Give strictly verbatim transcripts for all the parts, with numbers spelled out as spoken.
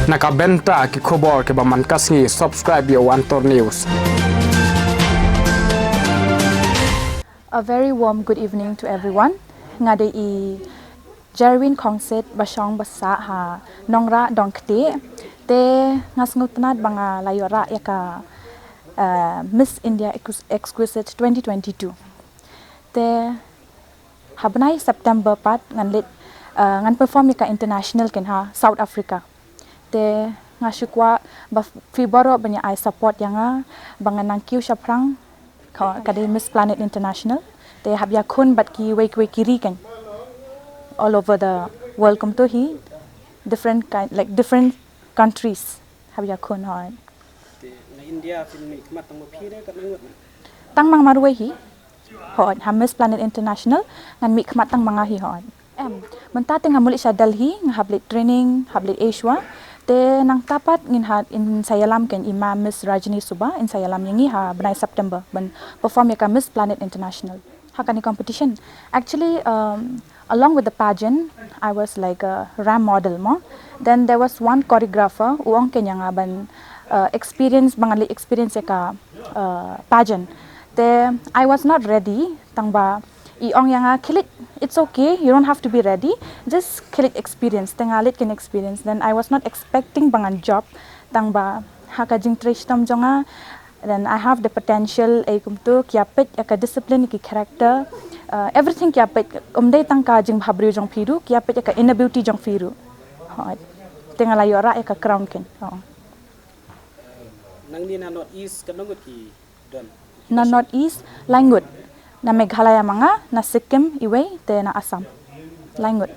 Na ka bynta ki khubor kiba man ka sngi, subscribe ïa u Antor News. A very warm good evening to everyone. Nga dei i Jerwin Khongsit, ba shong ba sah ha Nongrah Dongktieh. Te nga sngewtynnat ba nga la ïoh rah ïa ka, eh, Miss India Ex-, Exquisite twenty twenty-two. Te ha bnai September pat ngan leit, eh, ngan perform ïa ka international keiñ ha South Africa. Te nga shu kwah ba phi baroh ban ïa ai support ïa nga, ba ngan nang kiew shaphrang. Ka, ka dei Miss Planet International. Te hap ïakhun bad kiwei kiwei ki ri keiñ all over the world, kumto hi, different kind, like, different countries hap ïakhun, hooid. Te na India phin mih khmat tang ma phi ne katno ngut? Tang ma nga marwei hi. Hooid, ha Miss Planet International ngan mih khmat tang ma nga hi, hooid. Em, mynta te nga mut leit sha Delhi, nga hap leit training, hap leit ei shuwa. Te nangta pat ngin ha, in sa ïalam keiñ i ma Miss Rajni Suba, in sa ïalam ïa ngi ha bnai September ban perform ïa ka Miss Planet International. Ha kane competition. Actually, um, along with the pageant, I was like a ramp model mo. Then there was one choreographer, u ong keiñ ïa nga ban, uh, experience, ba ngan leit experience ïa ka, uh, pageant. Te I was not ready, tang ba i ong ïa nga, khie leit, it's okay, you don't have to be ready, just khie leit experience. Te nga leit keiñ experience. Then I was not expecting ba ngan jop, tang ba ha ka jingtrei shitom jong nga, then I have the potential, ei kumto, ki ïa peit ïa ka discipline, ki character, uh, everything ki ïa peit, ym dei tang ka jingbhabriew jong phi ruh, ki ïa peit ïa ka inner beauty jong phi ruh. Hooid. Te nga la ïoh rah ïa ka crown keiñ. Hooid. Nangne na North East katno ngut ki don? Na North East, lai ngut. Na Meghalaya ma nga, na Sikkim iwei, te na Assam. Lai ngut.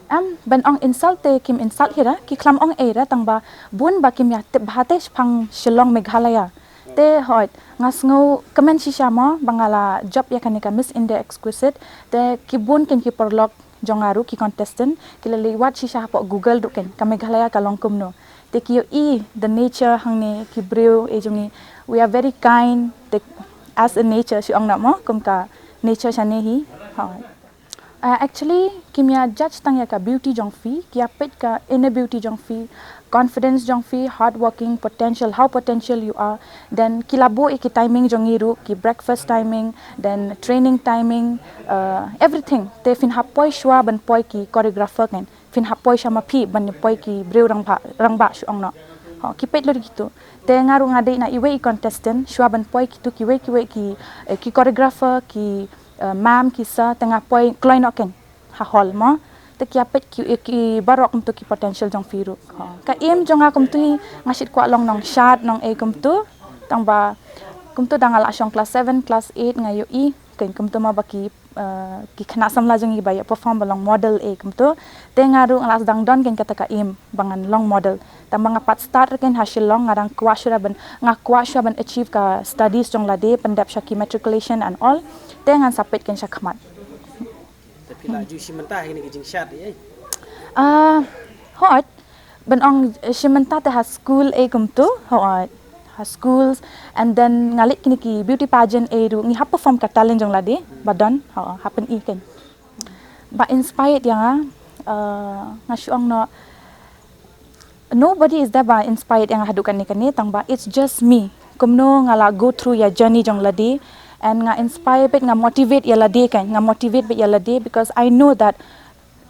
Em, ban ong insult te kim insult hi ra, ki khlem ong ei ra, tang ba bun ba kim ïa tip bha te shaphang Shillong, Meghalaya. Te hooid, nga sngewkmen shisha mo ba nga la jop ïa kane ka Miss India Exquisite. Te ki bun keiñ ki paralok jong nga ruh, ki contestant, ki la leit wad shisha hapoh Google ruh keiñ, ka Meghalaya ka long kumno. Te ki ïohi the nature hangne, ki briew ei jong ngi, we are very kind, te as a nature, shu ong noh mo, kum ka nature shane hi. Hooid. Uh, actually, kim ïa judge tang ïa ka beauty jong phi, ki ïa peit ka inner beauty jong phi, confidence jong phi, hard working, potential, how potential you are. Then ki la buh ïa ki timing jong ngi ruh, ki breakfast timing, then training timing, uh, everything. Te phin hap poi shuwa ban poi ki choreographer keiñ, phin hap poi shuwa ma phi ban poi ki briew rangbah, rangbah, shu ong noh. Hooid, ki peit lut kito. Te nga ruh nga dei na iwei i contestant, shuwa ban poi kito kiwei kiwei ki, eh, ki choreographer, ki, eh, ma'am, ki sir, te nga poi kloi noh keiñ ha hall mo. Te ki ïa peit ki, eh, ki baroh kumto, ki potential jong phi ruh. Hooid. Ka aim jong nga kumto hi, nga shait kwah long nongshad, nong ei kumto. Tang ba kumto da nga la shong class seven, class eight, nga ïohi keiñ kumto mo ba ki, eh, ki khynnah samla jong ngi ba ïa perform ba long model ei kumto. Te nga ruh nga la sdang don keiñ kata ka aim ba ngan long model. Tang ba nga pat start re keiñ ha Shillong, nga dang kwah shuwa ban, nga kwah shuwa ban achieve ka studies jong lade, pyndep sha ki matriculation and all. Te ngan sa peit keiñ sha khmat. Te phi la ju shim bynta ha kine ki jingshad ei? Ah, hooid. Ban ong, eh, shim bynta te ha school ei kumto, hooid. Ha schools, and then nga leit kine ki beauty pageant ei ruh, ngi hap perform ka talent jong lade, ba don, hooid, hap pyni keiñ. Ba inspired ïa nga, eh, nga shu ong noh, nobody is there ba inspired ïa nga haduh kane kane, tang ba it's just me. Kumno nga la go through ïa journey jong lade, and nga inspire beit, nga motivate ïa lade keiñ, nga motivate beit ïa lade, because I know that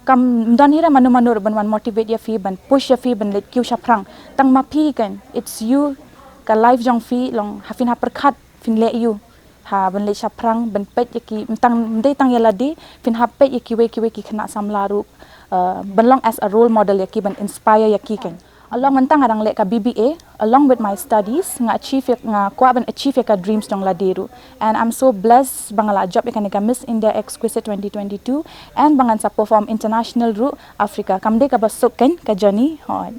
kam don hi re mano mano ruh ban wan motivate ïa phi, ban push ïa phi ban leit kiew shaphrang. Tang ma phi keiñ, it's you, ka life jong phi long ha phin hap pyrkhat, phin leh ïa u. Ha ban leit shaphrang, ban peit ïa ki, ym tang, ym dei tang ïa lade, phin hap peit ïa kiwei kiwei ki khynnah samla ruh, eh, ban long as a role model ïa ki, ban inspire ïa ki keiñ. Along mynta nga dang leh ka B B A, along with my studies, nga achieve ïa, nga kwah ban achieve ïa ka dreams jong lade ruh. And I'm so blessed ba nga la jop ïa kane ka Miss India Exquisite twenty twenty-two, and ba ngan sa perform international ruh Africa. Kam dei kaba suk keiñ ka journey, hooid.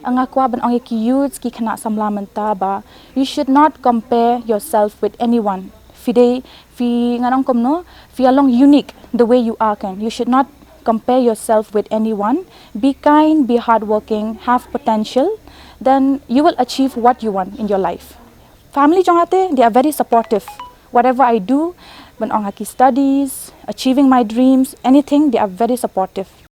Nga kwah ban ong ïa ki youths, ki khynnah samla mynta ba, you should not compare yourself with anyone. Phi dei, phi, ngan ong kumno, phi ïa long unique the way you are keiñ. You should not compare yourself with anyone. Be kind, be hardworking, have potential. Then you will achieve what you want in your life. Family jong nga te, they are very supportive. Whatever I do, ban ong ha ki studies, achieving my dreams, anything, they are very supportive.